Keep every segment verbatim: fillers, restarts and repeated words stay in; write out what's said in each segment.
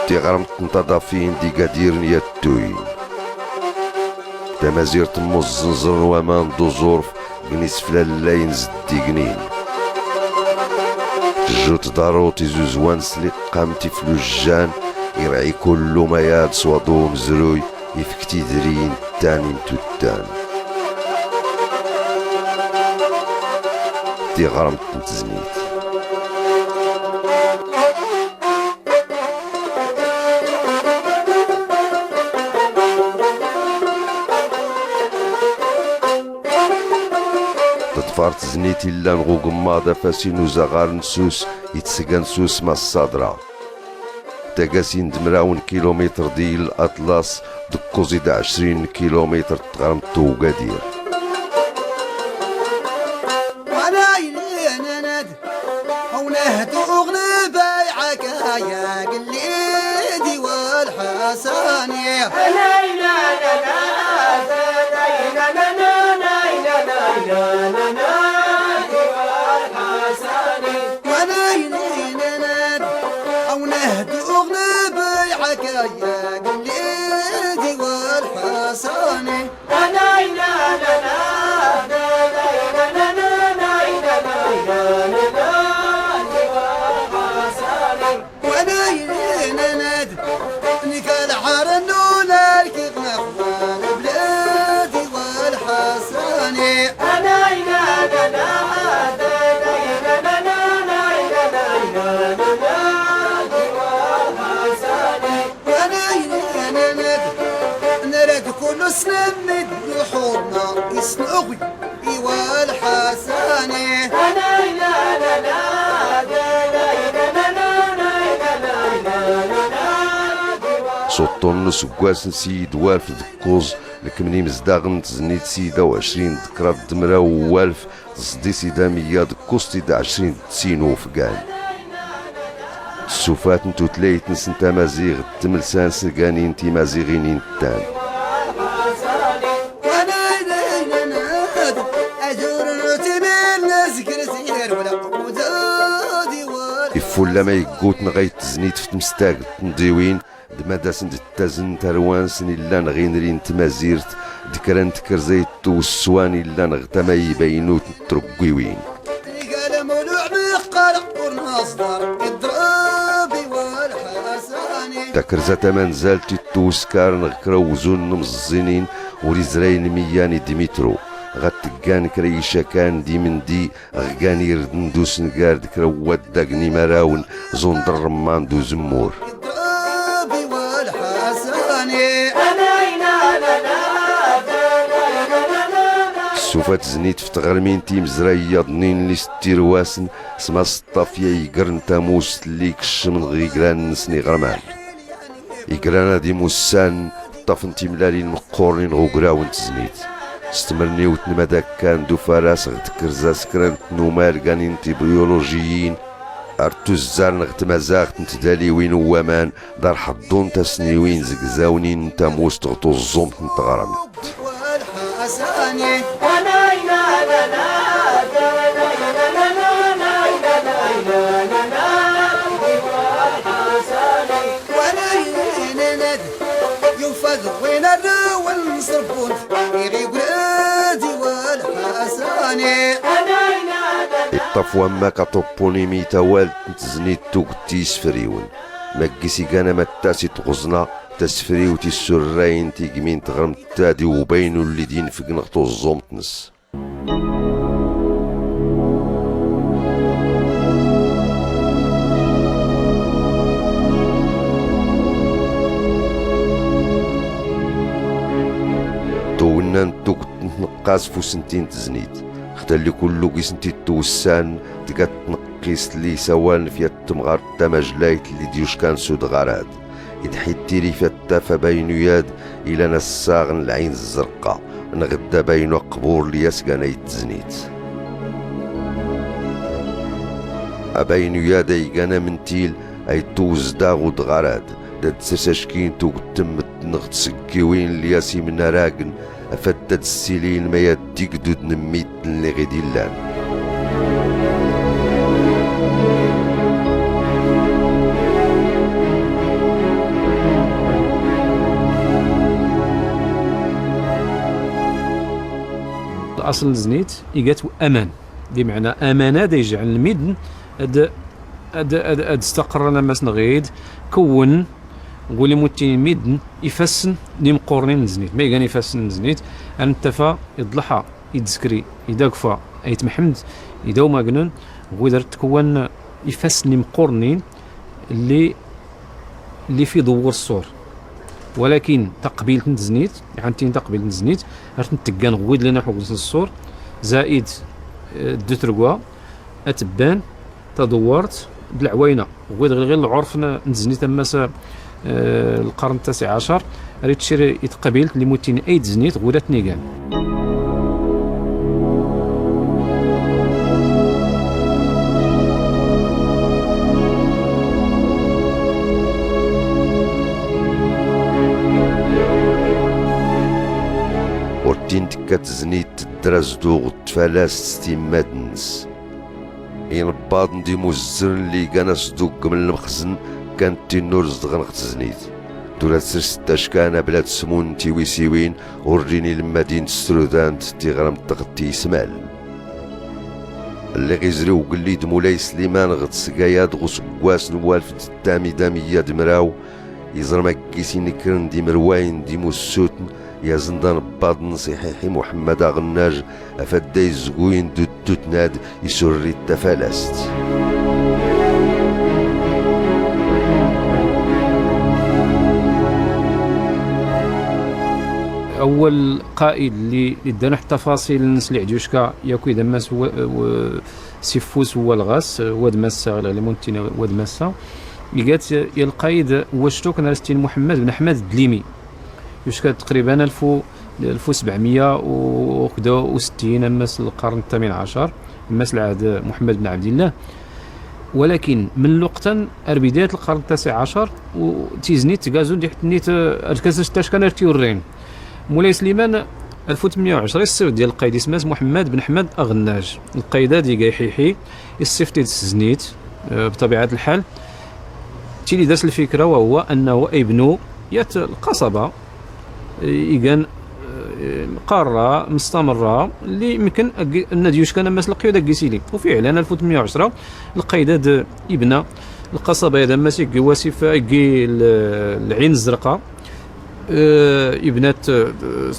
Tiɣrmt n taḍafin d-igadirn yattuyn. Tamazirt n-muẓẓnẓr n-waman d-uẓurf g-nisflallayn zeddignin. Tjjut ḍarut izuzwan s-liqqam tiflujjan, irɛi kullu mayad s-waḍu umzruy, ifk tidrin ttan imtuttan. Tiɣrmt n-tznit. Tḍfar tznit illan ɣ-ugemmaḍ afasin uzaɣar n-sus, itsgan sus ma ṣṣadra. Tagasin d-mraw n-kilumitr d-ill aṭlas, d-kuẓi d-ɛecrin n-kilumitr d-tɣrmt n-ugadir. Awnah tuɣ lbayɛa-k a yagellid iwa lḥasani. Awnah tuɣ lbayɛa-k a yagellid iwa lḥasani. Nrad kullu snamid lḥurma isnɣwi iwa lḥasani. S-uṭṭun n-usggwas n-syyid walf d-kkuẓ, lkm n-imzdaɣ n-tznit syyid a-wɛecrin d-kraḍ d-mraw walf, Ẓḍis id amyya d-kkuẓt id ɛecrin d-tsin ufgan. Ssufat n-tutlayt-nsn tamaziɣt d-tmlsa-nsn ganin timaziɣin inttan. Iffulla ma yggutn ɣayt tznit f-tmstagt n-tmdiwin, d-mad-asn-d-ttazn tarwa-nsn illan ɣ-inri n-tmazirt, d-kra n-tkrza ittwswan illan ɣ-tama ibaynut n-trgwiwin. Takrza tamanzalt ittwskarn ɣ-kra n-uwzun n-imẓẓinin ur izrayn miyyan i-dmitru, ɣa ttggan kra icakan d-imndi, Ɣ-gan ird n-dusngar d-kra n-waddag n-imarawn ẓund rrman d-uzmmur. Sufat znit f-tɣrmin timzra iyaḍnin li s-ttirwasn s-ma s-ṭṭaf ya igr n-tamust lli ikccmn ɣ-igran-nsn iɣrman. Igran ad imussan ṭṭafn timlalin mqqurnin ɣ-ugraw n-tznit. S-tmrniwt n-madakkan d-ufaras ɣ-tkrza s-kra n-tnumal ganin tibyulujiyin ar tuzzarn ɣ-tmazaɣt n-tdaliwin n-waman d-ar ḥḍḍun tasniwin zgzawnin n-tamust ɣ-tuẓẓumt n-tɣrmt. Iṭṭaf wammak aṭupunimi tawalt n-tznit tugt i-isfriwn. Maggis igan amattas i-tɣuẓna, tasfriwt issurrayn tigmi n-tɣrmt-ad i-ubaynulli d-infgn ɣ-tuẓẓumt-ns. Tuwna n-tugt n-tnqqas f-usnti n-tznit. Xtalli kullu gis n-titwssan tga tnqqist lli isawaln f-yat tmɣart tamajlayt lli d-yuckan s-udɣarad. Idḥittiri f-yattaf abaynu-yad ilan assaɣ n-lɛin zzrqa, nɣd abaynu aqbur lli asgan ay tznit. Abaynu-yad aygan amntil ay tuwzdaɣ udɣarad, da dsrs acki n-tugt tmmt nɣd tsggiwin lli asimnaragn, afad da dssilin ma yad igdud n-mmitt lli ɣid illan. Aṣl n tznit iga-t aman. Bimɛna aman-ad a-ijɛɛln lmidn ad, ad, ad, ad-staqrrn ammas n-ɣid, kwn ɣwil imuttin n-lmidn ifassn imqqurnin n-tznit. Ma igan ifassn n-tznit? Ar nttafa iḍlḥa, idzkri, idagfa ayt Mḥmd, idaw magnun, ɣwid ar ttkwan ifassn imqqurnin lli, lli fi ḍwwr ṣṣur. Walakin taqbilt n-tznit, iɛantin taqbilt n-tznit, ar tntggan ɣwid lli naḥugs n-ṣṣur, zaid, eh, ddut rgwa, atbban, taḍwwrt, d-lɛwayna. Ɣwid ɣir, ɣir lɛurf n-, n-tznit ammas, eh, lqarn tasiɛ ɛaṣar, ar itcir itqbilt lli imuttin ay-d-tznit ɣwid atnigan. Ur ttin-tekka tznit teddr azduɣ d-tfalast s-timmad-nns. Inebbaḍn d-imuzzrn lli igan asduggm n-lmxzn kkan ttin-ur zedɣn ɣ-tznit. Tura sr-s-ttackan abla d-smun n-tiwisiwin ur rin ilmmadin s-trudant tiɣrmt ɣ-tt-ismaln. Lliɣ izri ugllid mulay Sliman ɣ-tsgayad ɣ-usggwas n-walf d-ttamida miyya d-mraw, iẓrm aggis inkkrn d-imrwayn d-imussutn, yazn-d anebbaḍ n-ṣiḥiḥ i Muḥmmad Aɣnnaj, afadday zguyn d-uddutnad isurrit tafalast. Awwal qaid lli, lli ddan ḥ-, tafaṣil-nns lli ɛdyucka yakw-id ammas wa, wa, s-iffus walɣas, wad massa, ɣ-lɣimuntin wad massa. Iga-t ya lqaid wactuk n-ar-s-ttin Muḥmmad bn Ḥmad Dlimi. Yucka-d taqriban alf u, alf u sebɛmiyya u, ukda u settin, ammas lqarn thamin ɛaṣar, ammas lɛahd Muḥmmad bn Ɛbdillah. Walakin mn luqtan ar bidayat lqarn tasiɛ ɛaṣar, u tiznit tga zund iḥtnnit, eh, ar tkas tackan ar tiwrrin. Mulay Sliman, alf u tmenya u ɛaṣra, issifd-id lqaid ism-as Muḥmmad bn Ḥmad Aɣnnaj. Lqaid-ad iga iḥiḥi, issifd-id s-tznit, eh, bṭabiɛat lḥal. Tili das lfikra, wa huwa annahu ibnu yat lqaṣaba, eh, igan, eh, qarra, mstamra, lli imkn ad-, ad-, ad-yuckan ammas lqyud aggis ili. U fiɛlan, alf u tmenya u ɛaṣra, lqaid-ad ibna lqaṣaba-ad ammas iggi wasif, iggi l-, lɛin zrqa. Eh, ibna-t, eh,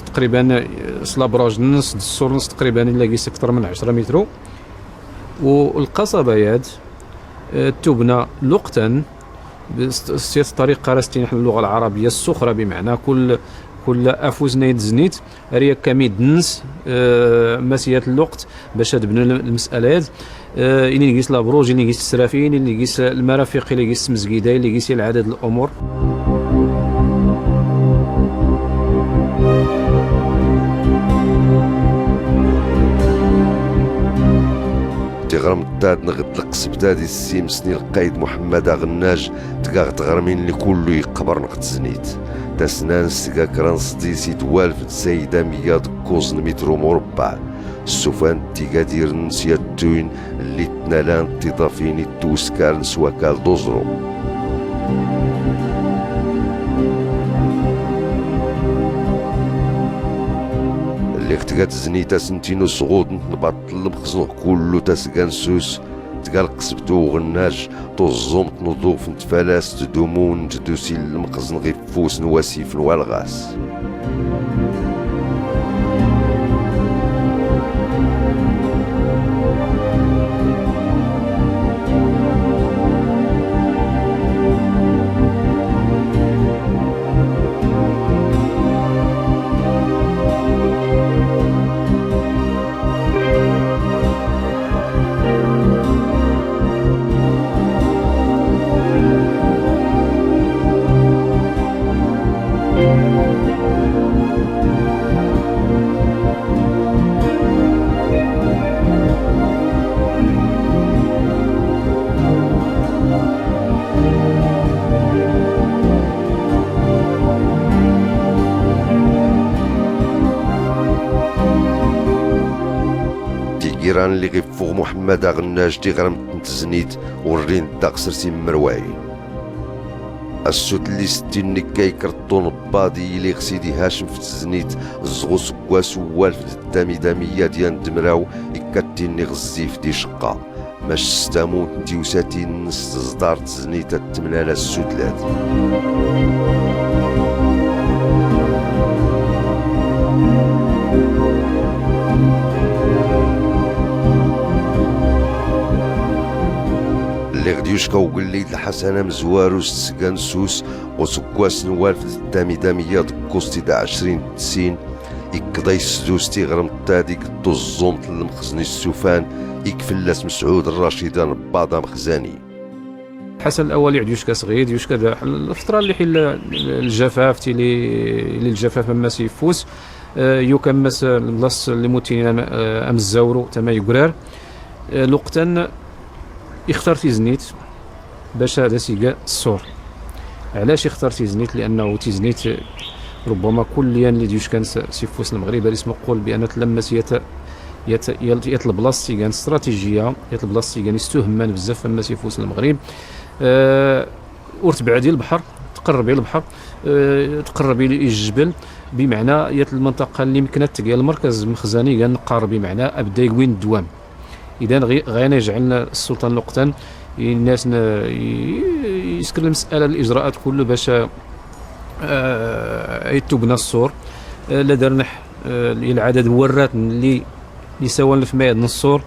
taqriban, eh, s labruj-nns, d ṣṣur-nns taqriban illa gis aktar mn ɛaṣra mitru. U lqaṣaba-ad, eh, tubna luqtan, s-, s-, s-, ṭariqa ar-s-ttin ḥna lluɣa lɛarabiyya s-suxra, bimɛna kull, kull afus n-ay-d-tznit, ar yakka amid-nns, eh, ammas yat lluqt, bac ad-bnun l-, lmsala-ad. Eh, ilin gis labruj, ilin gis tesrafin, ilin gis lmarafiq, ilin gis tmzgida, ilin gis ya lɛadad n-lumur. Tiɣrmt-ad nɣd lqsbt-ad issimsn i lqaid Muḥmmad Aɣnnaj, tga ɣ tɣrmin lli kullu iqbrn ɣ tznit. Tasnanst tga kra n sḍis i twalf d sayda miyya d kuẓ n mitru murbbɛ. Ssufant tigadir-nns yattuyn lli ttnalant tiḍafin i ttwskarn s wakal d uẓru. Lliɣ tga tznit asnt-in usɣud n tnbaḍt n lmxzn ɣ kullu tasga n sus, tga lqsbt uɣnnaj, tuẓẓumt n uḍuf n tfalast d umunt d usil n lmxzn ɣ iffus n wasif n walɣas. Tigiran lli ɣ iffuɣ Muḥemmad Aɣennaj tiɣrmt n tznit ur rrint daɣ sers immerwayn. Assut lli settin n ikka ikrṭṭun n bbad i yili ɣ Sidi Hacem f tznit, zɣ usg Wa s-uwwal f-d-tamidamiya d-yan d-mraw ikkattinn iɣezzif d-icqqa, mac s-tamunt n-tiwsatin-ns tẓḍart tznit ad-tmnal assudlad. Lliɣ d-yucka ugellid Lḥasan amzwaru s-tsga n-sus, ɣ-usggwas n-walf d-tamidamiya d-kkuẓt d-ɛecrin d-tsin, ikkḍa issdus tiɣrmt-ad i gtuẓẓumt n-lmxzn issufan, ik flla-s Msɛud Rracid anbbaḍ amxzani. Ḥasan Lawwal iɛd yucka sɣid, yucka da lftra lli ḥi l-, ljafaf, tili, li ljafaf ammas iffus, eh, yuka ammas, eh, lblaṣ lli muttinin am-, eh, amzzawru tama yugrar. Eh, luqtan ixtar tiznit, bac ad-as-iga ṣṣur. Ɛlac ixtar tiznit? Liannahu tiznit, eh, rubbama kull yan lli d-yuckan s-, s-iffus n-lmɣrib, ar ismuqqul bi anna tlla ammas yat, yat, yat, yat lblaṣ igan straṭijiya, yat lblaṣ igan istuhmman bzzaf ammas iffus n-lmɣrib. Eh, ur tbɛed i lbḥr, tqrreb i lbḥr, eh, tqrreb i, i ljbel, bimɛna yat lmnṭaqa lli mkna tga lmrkz mxzani igan qqar bimɛna abdda igwi n-ddwam. Idan ɣi-, ɣayan ijɛln ssulṭan luqtan, inna-yasn, i-, iskr lmsala, liǧraat kullu bac, eh, ittubna ṣṣur. Eh, la darn, eh, lɛadad n-warratn lli, lli sawaln f-mayad n-ṣṣur,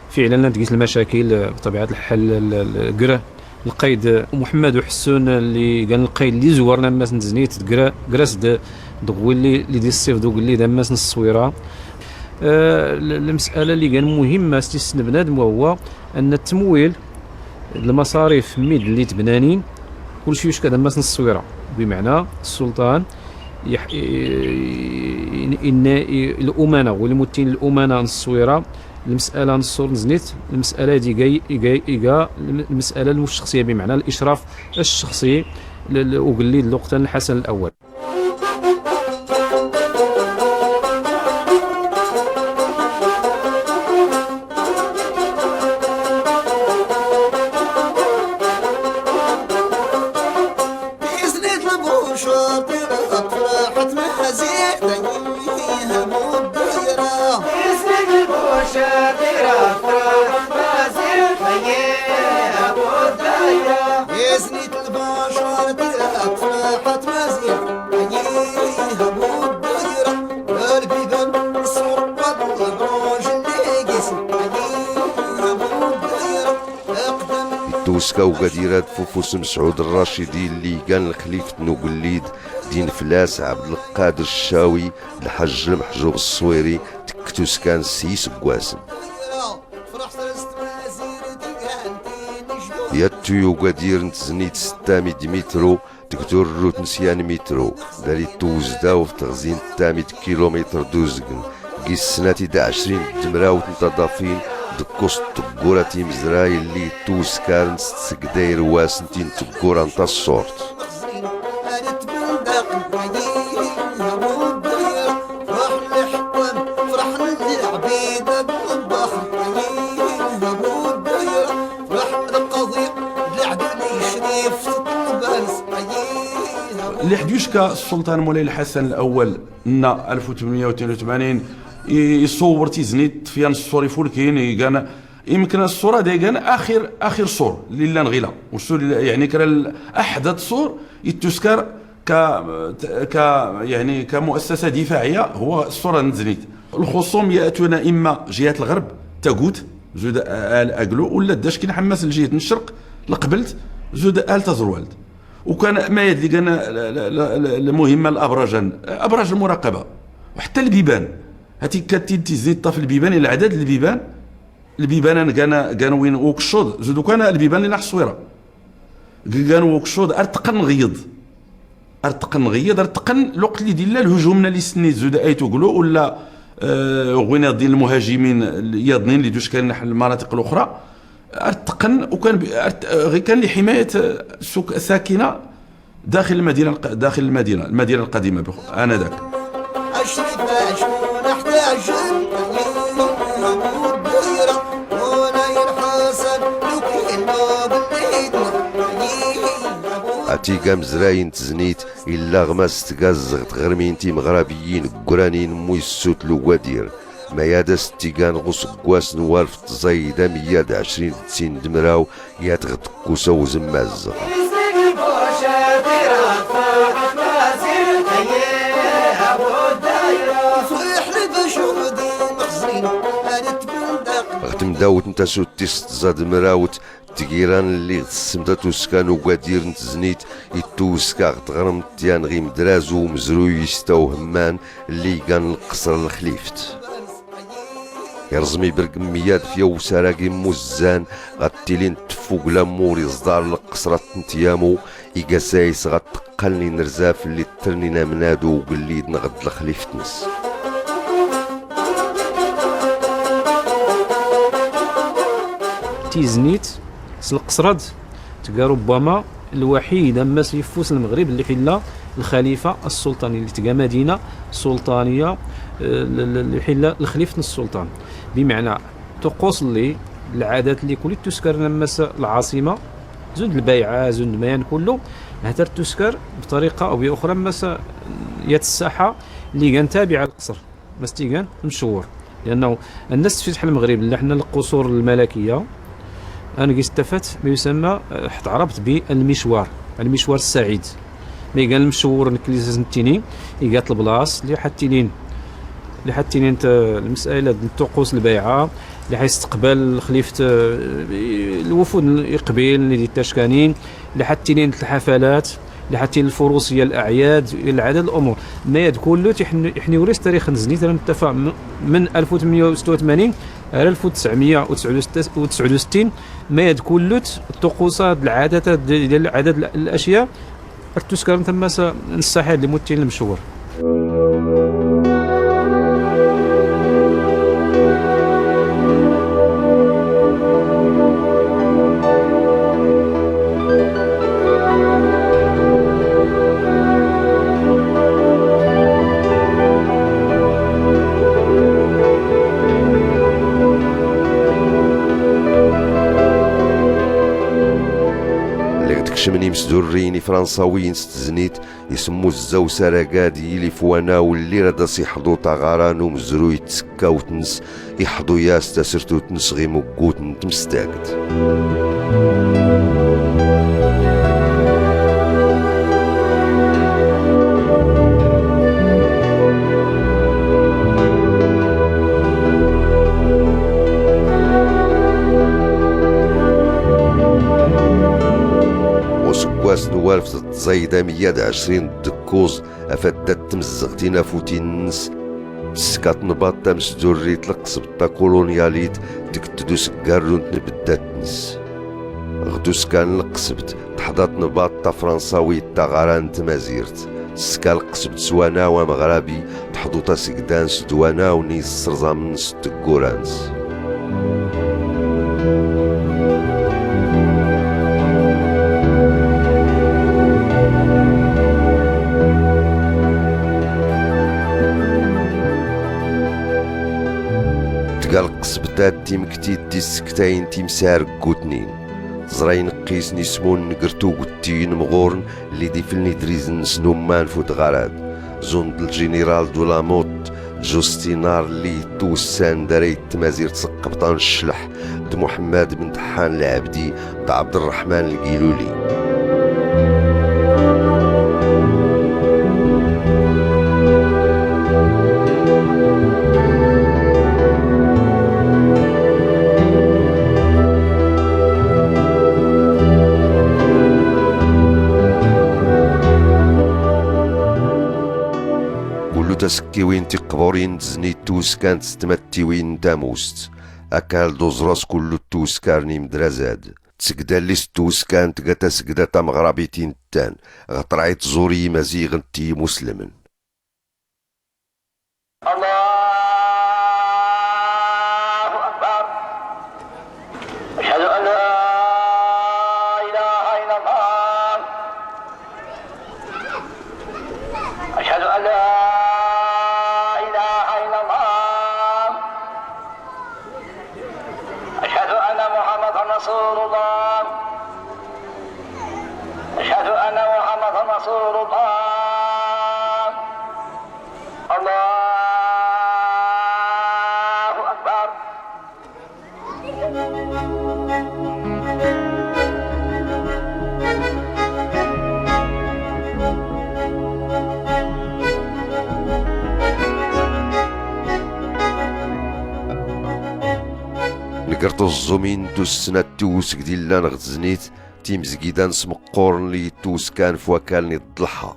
fiɛlan llant gis lmacakil, eh, bṭabiɛat lḥal, l-, l-, gr lqayd Muḥemmad Uḥessun lli gan lqayd lli zwrn ammas n-tznit d gra-, gras d-, d-ɣwilli lli d-iṣṣif d-ugellid ammas n-ṣṣwira. Eh, l-, lmsala lli gan muhimma s-tiss n-bnadm wa huwa anna tmwil d-lmaṣarif mid lli tbnanin kulci yucka d-ammas n-ṣṣwira. Bimɛna ssulṭan iḥ-, i-, i-, inna i-, lumana, ɣwilli muttin lumana n-ṣṣwira. Lmsala n-ṣṣur n-tznit, lmsala-ad iga, iga, iga lm-, lmsala lmucxṣiya, bimɛna licrif ccxṣi l-, l-, ugellid luqtan Lḥasan Lawwal. Tiznit lbucurt ɣef tferḥt tmaziɣt, ayyiha bu ddayra. Tiznit lbucurt ɣef tferḥt tmaziɣt, ayyiha bu ddayra. Tiznit lbucurt ɣef tferḥt tmaziɣt, ayyiha bu ddayra. Lbiban ṣṣur wad lebruj lli gis, ayyiha bu ddayra. Ittwska ugadir-ad f-uffus n-Msɛud Rracidi lli igan lxlift n-ugellid d-ineflas Ɛebd Lqader Ccawi d Lḥajj Lmeḥjub Ṣṣwiri, tekk tuskan s yisggwasen. Yattu ugadir n-tznit s ttami d Mitru, deg turrut n-syan Mitru, dar ittwzdaw f-tɣzi n-ttami d kilumitr d uzgn, gis snat d ɛecrin d-mrawt n-taḍafin, d kkuẓt tggura timezray lli ittwskaren s tsgda irwas n-tin tggura n-taṣṣurt. Lli ḥd yucka ssulṭan Mulay Lḥasan Lawwal n-alf u tmanmya u tnin u tmanin, i-, iṣṣuwwr tiznit, ṭṭfyan ṣṣur ifulkin, igan, imkn ṣṣur-ad igan axir, axir ṣṣur lli llan ɣila. Ur ṣṣur, yeɛni, kra l-, aḥdath ṣṣur ittuskar ka, ka, yeɛni, ka muassasa difaɛiyya, huwa ṣṣur n-tznit. Lxuṣum ya'tuna imma jihat lɣerb, Tagut, zud ahal Aglu, ulla d-ackin ḥemmas ljiht n-ccreq, Lqbelt, zud ahal Taẓrwalt. Ukan mayad lli gan l-, l-, l-, l-, lmuhimma, labrajan, abraj lmuraqaba. U ḥtta lbiban. Hati kat-id tiznit ṭṭaf lbiban, i lɛadad n-lbiban, lbiban-an gan, gan win ukccuḍ, zud ukan lbiban lli naḥ Ṣṣwira. G-, gan ukccuḍ, ar tqqn ɣ-iyyḍ. Ar tqqn ɣ-iyyḍ, ar tqqn luqt lli d-illa lhujum-nna lli s-tnnit zud Ayt Uglu, ulla, eh, ɣwin iḍin lmuhajimin iyaḍnin lli d-uckan naḥ lmanatiq luxra. Ar tqqn, ukan bi-, ar t-, ɣi kan lli ḥimayat, eh, suk-, sakina, daxil lmadina lq-, daxil lmadina, lmadina lqadima, bix-, anadak. Atiga amezray n teznit illa ɣmas tgazzɣt ɣer min timeɣrabiyin ggranin n wissut n ugadir. Mayad as-ttigan ɣ usggwas n walef tẓayd amyad ɛecrin d sin d mraw, yat ɣ tkusa uzemmazzeɣ. Ɣ temdawt n tasuttist tẓad mrawt, tgira n lliɣ tessem tatuska n ugadir n teznit, ittuska ɣ tɣrmt yan ɣ imdrazu umezruy istaw hemman, lligan lqesr n lxlift. Irẓmi berg myad fya usarag immuzzan, ɣa ttilin tfugla mmur iẓḍar lqesrat n tyamu, igasayes ɣa tteqqaln inerzaf lli ttrnin amnadu ugellid nɣd lxlift-ns. Tiznit s lqesrad tga rubbama lwaḥid ammas yeffus lmeɣrib lli ḥilla lxalifa ssulṭani lli tga madina ssulṭaniya, lli ḥilla lxlift n ssulṭan. Bimɛna tuqqus lli lɛadat lli kulli ttuskar ammas lɛaṣima, zund lbayɛa zund mayan kullu, hata ttuskar bṭariqa aw bi uxra ammas yat ssaḥa lli gan tabiɛa lqesr. Mas tigan mcewwer. Liannahu annas tfitḥ lmeɣrib lli ḥna lqusur lmalakiya, angi stafat ma yusamma ḥt tɛrabt bi lmicwar, lmicwar ssaɛid. Ma igan lmcewwer n klisas n ttini igat lblas lli ḥa ttilin, lli ḥa ttilin lmesala n tuqqus lbayɛa, lli ḥa isteqbal lxlift lwufud iqbil lli di ttackanin, lli ḥa ttilin lḥafalat, lli ḥa ttilin lfurusiya laɛyad, lɛadad lumur. Mayad kullut iḥniwris tarix n teznit ra nttafa mn alf u tmnya u setta u tmanin ar alf u tsɛmya u tsɛud u stta u stta u stta u stin. Mayad kullut ttuqqusat lɛadat, lɛadad lashya, ar ttuskar n tammas n ssaḥa lli muttin lmcewwer. Lliɣ d-kecmen imesdurriyen ifranṣawiyen s teznit, isemmuzza usarag-ad yili f wanaw lli ra d-as-iḥḍu taɣara n umezruy d tsekkawt-ns, iḥḍu-yas tasertut-ns ɣ imeggut n tmestagt. Ɣ usggwas n walef d tẓayd amyad ɛecrin d kuẓ, afad dat tmezzeɣt inafutin-ns, tska tnbaḍt tamesdurrit lqesbt takulunyalit, tgtd usggarru n tnbddat-ns. Ɣ tuska n lqesbt, tḥḍa tnbaḍt tafranṣawit taɣara n tmazirt, tska lqesbt s wanaw ameɣrabi, tḥḍu tasgda-ns d wanaw n yisrẓamn s tggura-ns. Tga lqesbt-ad timktit d isektayn timsargutnin. Tẓra ineqqis n ismun n gertug d tiyin mɣurn lli d-ifln idriz-ns n umman f udɣar-ad. Zund lǧiniral d ulamuṭ d justinar lli itwssan d aray d tmazirt s qqbṭa n ccleḥ d muḥemmad bn tḥan lɛbdi d ɛbd rreḥman lgiluli. Kullu tasekkiwin tiqburin d tznit twskant s tmattiwin n tamust. Akal d uẓra s kullu twskar n imdraz-ad. Tsegdalist twskant ga tasgda tameɣrabit i nttan ɣ tṛaɛi tẓuri imaziɣ n timuslemn. الله أكبر. أشهد أن لا إله إلا الله. أشهد أن لا إله إلا الله. أشهد أن محمدا رسول الله. أشهد أن Gr tuẓẓumin d-ussnat tiwwsg d-illan ɣ-tznit, timzgida n-smqqurn lli-ittwskan f-wakal n-iḍlḥa.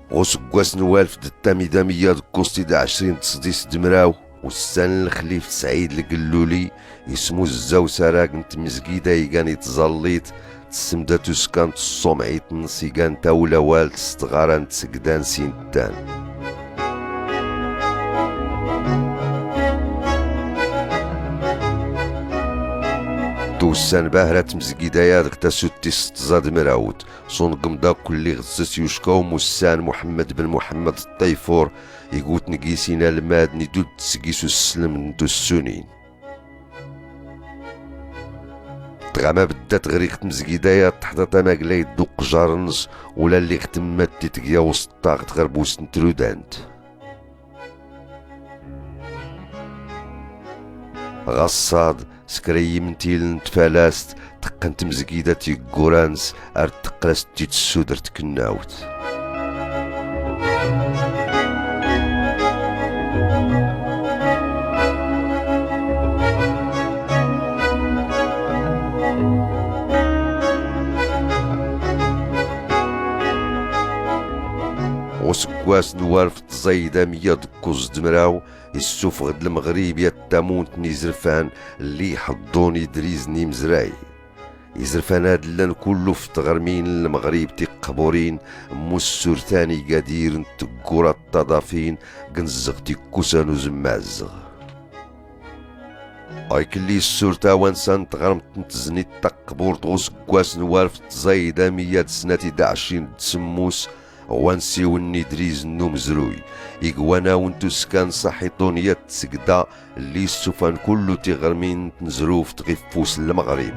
Ɣ-usggwas n-walf d-ttamida miyya d-kkuẓt d-ɛcrin d-sḍis d-mraw, ussan n-lxlif sɛid lglluli, ismuzzaw sarag n-tmzgida igan i-tẓallit, tsmda tuska n-tsumɛit-ns igan tawlawalt s-tɣara n-tsgda n-sinttan. Tuwssan bahra tmzgida-ya dɣ-tasut tis-tẓa d-mrawt, s-unɣmḍ akk lli ɣ-zzs yucka umussan muḥmd bn muḥmd ṭṭayfur, igwt n-gis inalmad n-idudd sgis usslmd n-tussunin. Tɣama bddat ɣriɣ tmzgida-ya ṭṭḥḍa tamaglayt d-uqjar-ns, ula lliɣ tmmatt i-tgya usṭṭaɣ tɣrbust n-trudant. Ɣaṣṣaḍ, s-kra n-yimntilen n-tfalast, tqqn tmzgida tiggura-ns ar-d-tqqlast-tt-id s-sudr tknnawt. Usggwas n-walf tẓa ida miyya d-kkuẓ d-mraw, issufɣ-d lmɣrib yat tamunt n-izrfan lli iḥḍḍun idriz n-imzray. Izrfan-ad llan kullu f-tɣrmin n-lmɣrib tiqqburin, mussurtan igadir n-tggura ṭṭaḍafin, gnzɣ tikkusa n-uzmazɣ. Ayk lli issurta wansa n-tɣrmt n-tznit taqburt ɣ-usggwas n-walf tẓa ida miyya d-snat id-ɛcrin d-smus, ɣ-wansiw n-idriz n-umzruy, igwanaw n-tuska n-saḥiṭun yat tsgda lli issufan kullu tiɣrmin n-tnzruft ɣ-iffus n-lmɣrib.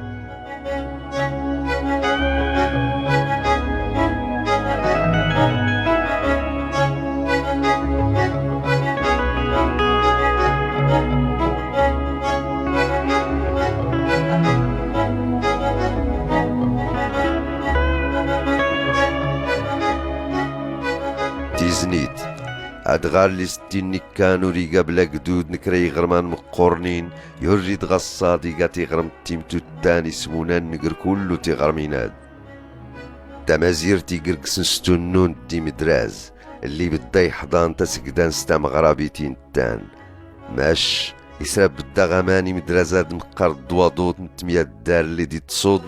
Tiznit. Adɣar lli s-ttinni kkan ur iga bla agdud n-kra iɣrman mqqurnin, yurri-d ɣaṣṣaḍ iga tiɣrmt timtuttan ismunan gr kullu tiɣrmin-ad. Tamazirt igrgsen s-tunnun d-imdraz, lli bdda iḥḍan tasgda n-s tamɣrabit inttan. Mac, isra bdda ɣ-aman imdraz ad-mqqar d-waḍut n-tmyaddar lli d-iṭṣuḍ,